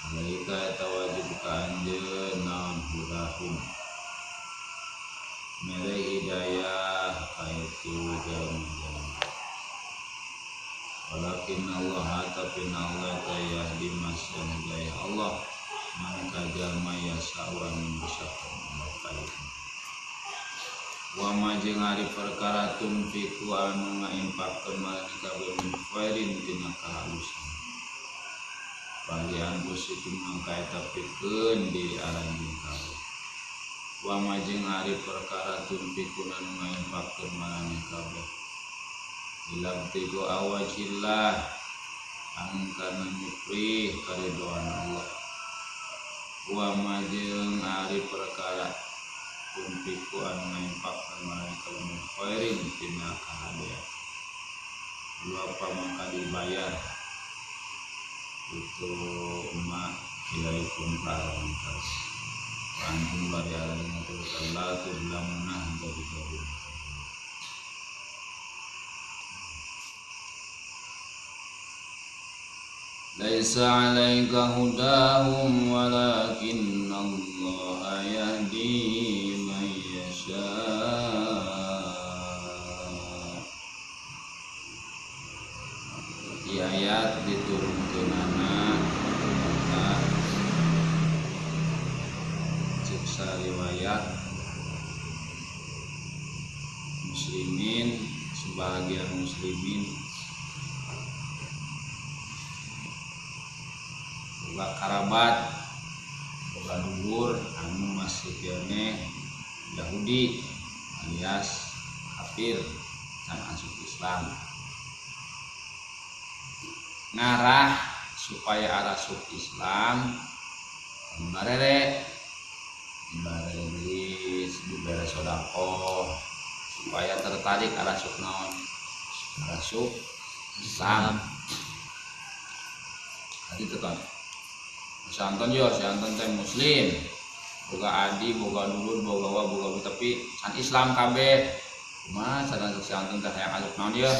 Alaika eta wajib ka anjeun naon hudahum mere hidayah ka itu jalma-jalma. Walakin Allah tapi Allah yahdi masyan hidayah Allah man ka jalma yasa'u anu misakeun Allah ka itu. Wa ma jeung ari perkara tunfiku anu ngainfakkeun maraneh kabeh min khairin tina kahalusan. Bagi anfusikum mangka eta pikeun diri aranjeun kabeh. Wa ma jeung ari perkara tunfiku anu ngainfakkeun maraneh kabeh ilabtigo awajillah angkana nyupri karidoan Allah. Wa ma jeung ari perkara tunfiku anu ngainfakkeun maraneh kabeh min khairin tina kahadean. Dua apa mangka dibayar itu ma ilaikum ta'ala antum bari alaihi wa sallam jadi laisa alaika hudahum walakin Allah yahdi man yasha. Di ayat diturunkeunana maka ceksa riwayat muslimin sebagian muslimin boga karabat boga dulur anu masih keneh Yahudi alias kafir can asup Islam ngarah supaya arasup Islam barere barere geus dibere sedekah supaya tertarik arasup naon arasup Islam. Tadi tekan si Anton yo si Anton teh muslim boga adi boga dulur boga wa boga tapi can Islam kabeh kumaha sadaya si Anton teh hayang asup naon ye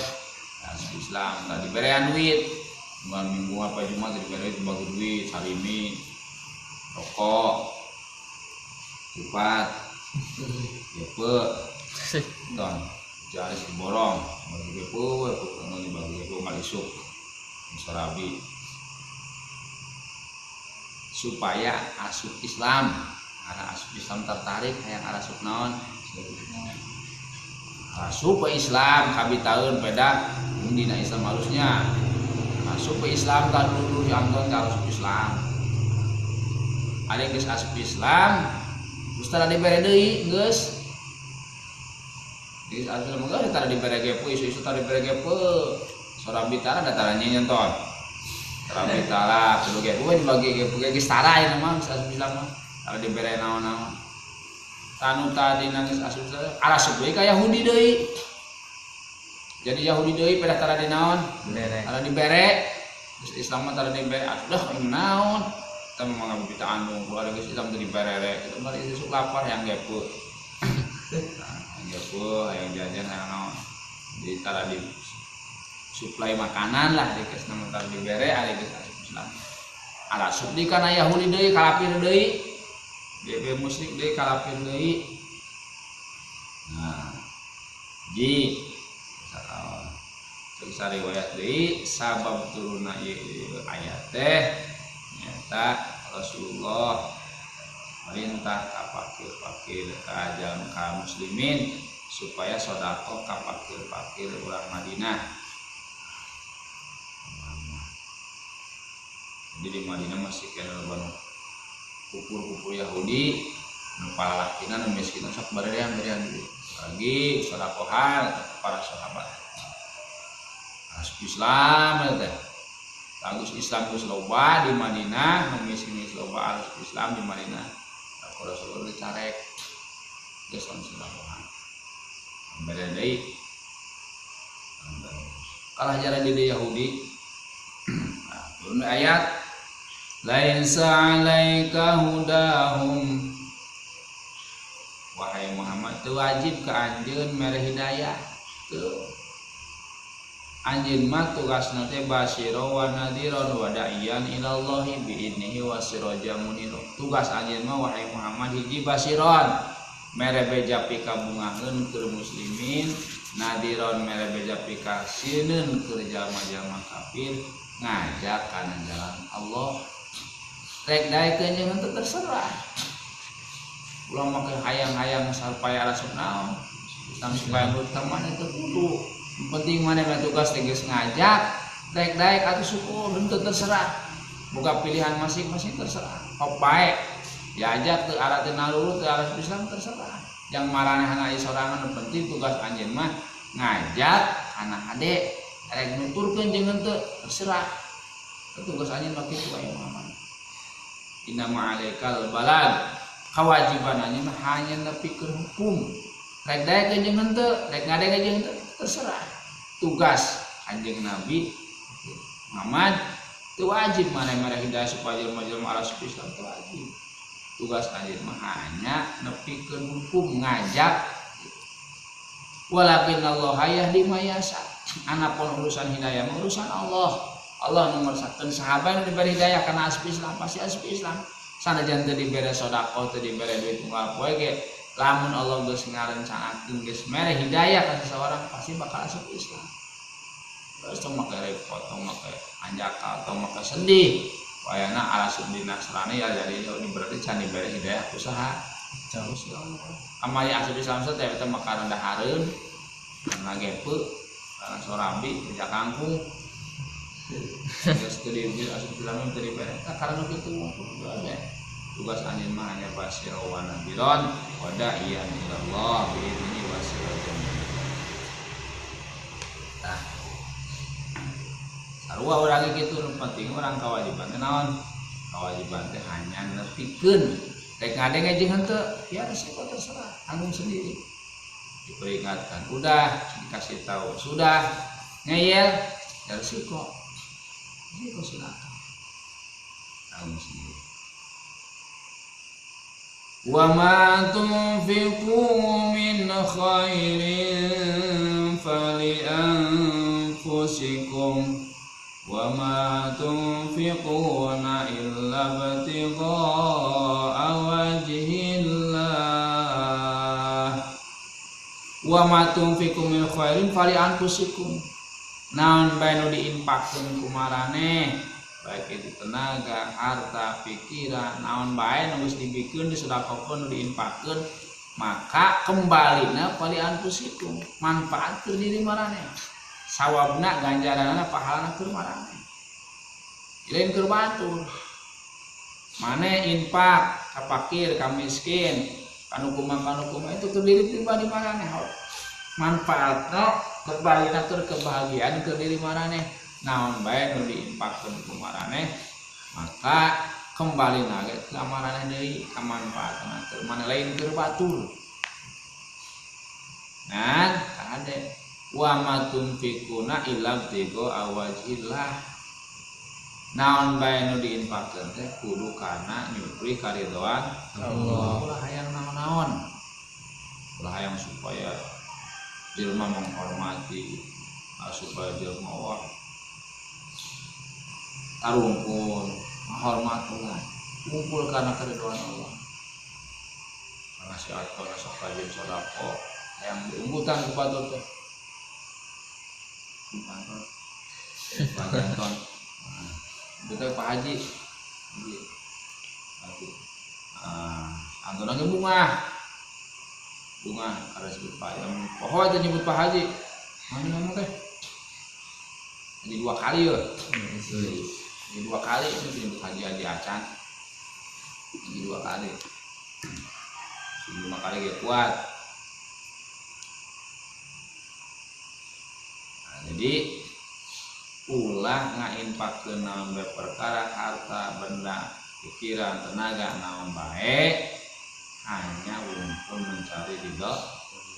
asup Islam tadi berean duit bulan minggu apa Jumat diberi bagi duit salimi rokok kupat gepe ton jalis diborong bagi gepe we dibagi gepe ngal isuk sarabi supaya asup Islam arah asup Islam tertarik hayang arah asup naon asup Islam kabeh taun beda dina Islam halusnya asup Islam kan dulu si Anton ka asup Islam ada yang geus asup Islam geus tara dibere deui geus geus asup Islam geus tara dibere gepe isu-isu tara dibere gepe sorabi tara da tara nyenyen ton sorabi tara kudu gepe we dibagi gepe geus tara ieu mah geus asup Islam mah tara dibere naon-naon tanu tadi geus asup Islam arasup deui ka Yahudi deui. Jadi Yahudi deui pada tara di naon? Tara dibere. Geus Islam mah tara dibere. Asuh naon? Kita memang ngabita anu, keluarga geus Islam teu diberere. Kitu mah isuk lapar hayang gepe. Hayang gepe, hayang jajan, hayang naon. Jadi tara di suplai makanan lah di geus naon tara dibere ari geus asup Islam. Arasup deui kana Yahudi deui kalapir deui. DP musyrik deui kalapir deui. Nah, ji cek riwayat deui sabab turunna ieu ayat teh nyata Rasulullah perintah ka fakir-fakir ka jalma ka muslimin supaya sedekah ka fakir-fakir urang Madinah. Jadi di Madinah masih kena loba kupur-kupur Yahudi nu palalakina nu miskin sok barerean-berean duit. Lagi sedekahan para sahabat. Asup Islam teh. Agus Islam geus loba di Madinah, nu miskin geus loba asup Islam di Madinah. Aku Rasulullah dicarek. Geus sedekahan. Bere deui. Kalah jaran di Yahudi. Nah, turun ayat laisa alaika hudahum. Wahai Muhammad, teu wajib ka anjeun mere hidayah. Teu. Anjeun mah tugasna teh basyira wa nadhiran wa da'iyan ilallahi biidnihi wa sirajan munira. Tugas anjeun mah wahai Muhammad hiji basyiron mere beja pikabungaheun keur muslimin, nadhiron mere beja pikasieun keur jalma-jalma kafir ngajak kana jalan Allah. Rek daekeun jeung henteu terserah. Ulah make hayang-hayang supaya asup naon. Islam supaya nurut ka mana teu kudu. Penting mana mah tugas teh geus ngajak, rek daek atuh syukur henteu terserah. Boga pilihan masing-masing terserah. Hok bae diajak teu arah teu nalurut teu arah Islam terserah. Yang maranehna sorangan nu penting tugas anjeun mah ngajak kana hade rek nuturkeun jeung henteu terserah. Tugas anjeun mah kitu aya Muhammad. Inna ma'alaikal balad. Kewajiban anjeun mah hanya nepikeun hukum. Rek daek jeung henteu, rek ngadeg jeung henteu terserah. Tugas anjeun Nabi Muhammad teu wajib maneh mere hidayah supaya jelema-jelema arasup Islam teu wajib. Tugas anjeun mah hanya nepikeun hukum ngajak. Walakin Allah yahdi may yasha. Anapun urusan hidayah mah urusan Allah. Allah nu ngersakeun sahabat nu diberi hidayah kana asup Islam pasti asup Islam. Sanajan teu dibere sedekah teu dibere duit unggal poe ge lamun Allah geus ngarencanakeun geus mere hidayah ka seseorang pasti bakal asup Islam. Terus tong make repot, tong make anjakal, tong make sedih. Wayana arasup di Nasrani ya jadi ini berarti can dibere hidayah ku saha? Gusti Allah. Kamari asup Islam teh eta maka rendahareun, ngagepeu, karena sorabi kerja kangkung. Geus teu diberi asup Islam teu dibere. Tah karena kitu ya. Tugas anjeun mah hanya basyira wa nadhiran wa da'iyan ilallah biidnihi wa sirajan munira. Tah. Sarua urang kitu nu penting urang kawajiban teh naon? Kawajiban teh hanya nepikeun. Rek ngadenge jeung henteu ya resiko terserah, tanggung sendiri. Diperingatkan udah, dikasih tahu sudah, ngeyel ya resiko. Resiko silakan. Tanggung sendiri. Wa ma tunfiqu min khairin fali anfusikum wa ma tunfiquna illa ibtigha'a wajhillah. Wa ma tunfiqu min khairin fali anfusikum. Naon bae nu diinfakkeun ku maraneh, baik itu tenaga, harta, pikiran, naon bae nu geus dibikeun, disedekahkeun, nu diinfakkeun, maka kembalina fali anfusikum, manfaat keur diri maraneh. Sawabna, ganjaranna, pahalana keur maraneh. Lain keur batur. Maneh infak ka fakir, ka miskin, ka nu kumaha itu keur diri pribadi maraneh. Manfaatna kembalina keur kebahagiaan keur diri maraneh. Naon bae nu diinfakkeun ku maraneh maka kembalina ge ka maraneh deui kamanfaatna keur maneh lain keur batur. Nah, kade wa ma tunfiquna illa ibtigha wajhillah. Naon bae nu diinfakkeun teh kudu kana nyupri karidhoan Allah. Ulah hayang naon-naon. Ulah hayang supaya jelema menghormati, supaya jelema wah tarungkun, menghormat Allah, kumpul karena keridhaan Allah. Karena si atau sok rajin sodako yang diunggutan ke batur teh. Di kantor, Pak Janton, itu teh Pak Haji, Haji. Anton lagi bunga, bunga ada sebut Pak yang poho aja nyebut Pak Haji, mana ngomong teh? Jadi dua kali ya, jadi dua kali itu nyebut Haji Haji acan, jadi dua kali, lima kali dia kuat. Nah, jadi ulah ngainfakkeun naon bae perkara harta benda pikiran tenaga naon bae hanya wungkul mencari ridho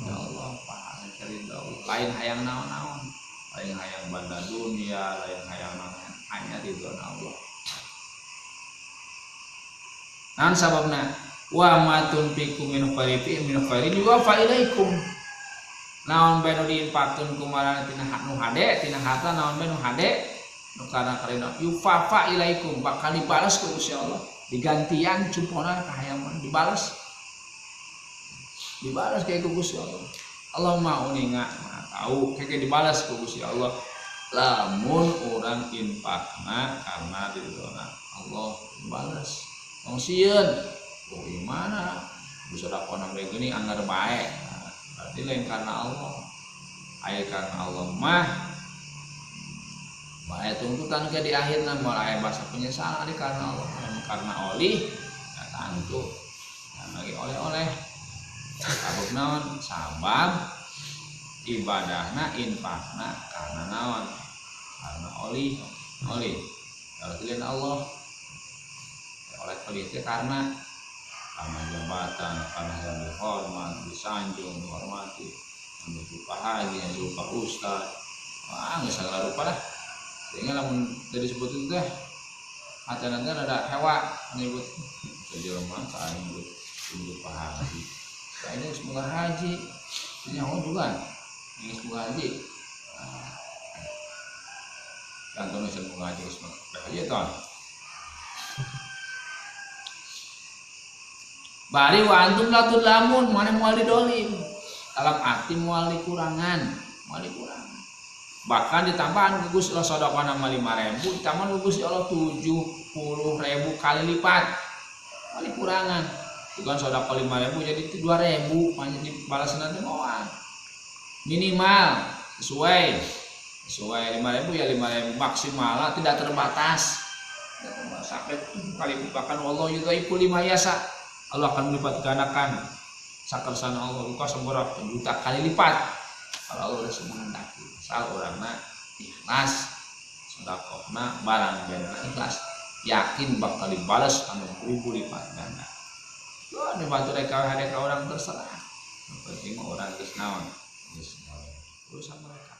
Allah, Pak, mencari ridho Allah. Lain hayang naon-naon, lain hayang banda dunia, lain hayang naon, hanya ridho Allah. Naon sababna? Wa ma tunfiqu min khairin yuwaffa ilaikum. Naon bae nu diinfakkeun ku maraneh tina nu hade tina harta naon bae nu hade nu karena karena yufafa ilaikum bakal dibalas ku Gusti Allah digantian cumpona ka hayang dibalas dibalas kayak ku Gusti Allah. Allah mah uninga mah tahu kayak dibalas ku Gusti Allah lamun urang infakna karena diridona Allah dibalas tong sieun oh gimana bisa dakona bae geuning anggar bae. Berarti lain karena Allah. Aya karena Allah mah bae tuntutan ke di akhirna moal aya bahasa penyesalan di karena Allah. Karena olih ya tentu lagi oleh-oleh. Sabab naon? Sabab ibadahna infakna karena naon? Karena olih, olih. Berarti lain Allah. Oleh olih teh karena jabatan, karena yang dihormat, disanjung, dihormati, yang lupa haji, yang lupa ustad, wah nggak segala rupa lah. Sehingga lamun dari disebut itu teh, hati nanti ada hewa menyebut jelema saing lupa haji. Kayaknya semoga haji, nyawa juga, ini semoga haji. Contohnya semoga haji, semoga haji tuan. Bari wa antum la tudlamun, mana moal didolim. Dalam arti moal dikurangan, moal dikurangan. Bahkan ditambahan ku Gusti Allah sedekahna mah 5.000, ditambahan ku Gusti Allah 70.000 kali lipat. Moal dikurangan. Bukan sedekah 5.000 jadi 2.000, banyak dibalasna teh moal. Minimal sesuai sesuai 5.000 ya 5.000 maksimal, tidak terbatas. Tidak terbatas sampai kali bahkan wallahu yudhaifu lima yasa. Allah akan melipat gandakan sakersana Allah luka seberapa juta kali lipat kalau Allah udah menghendaki. Asal orangna ikhlas sedekahna barang berena ikhlas yakin bakal dibalas anu ribu lipat ganda. Yo anu batur rek hade ka orang terserah. Yang penting mah orang geus naon geus urusan mereka.